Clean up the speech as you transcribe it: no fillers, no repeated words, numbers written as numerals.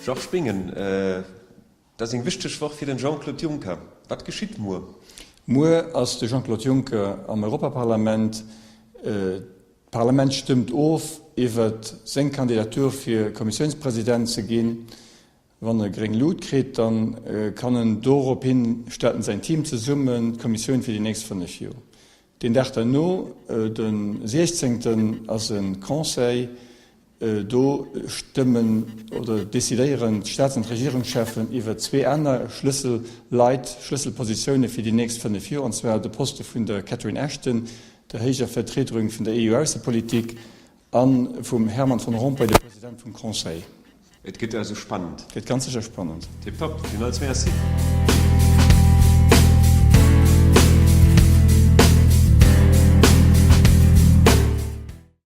Georges Bingen, Et ass eng wichteg Woch fir den Jean-Claude Juncker. Wat geschitt muer? Muer ass de Jean-Claude Juncker am Europaparlament. D'Parlament stëmmt of iwwer seng Kandidatur fir Kommissiounspresident ze ginn. Wann e gréng Lut kritt, da kann en dorop hin, stellt en säin Team zesummen, d'Kommissioun fir déi nächst 5 Joer. Deen Dag derno, de 16. ass e Conseil. Do stëmmen oder decidéieren d'Staats an d'Regierungscheffen iwwer zwee aner Schlësselleit, Schlësselpositioune fir déi nächst 5 Joer, an zwar de Poste vun der Catherine Ashton, der héijer Vertriederin vun der EU-Aussepolitik, a vum Herman Van Rompuy, de President vum Conseil. Et gëtt also spannend. Gëtt ganz sécher spannend. Tiptop, villmools Merci.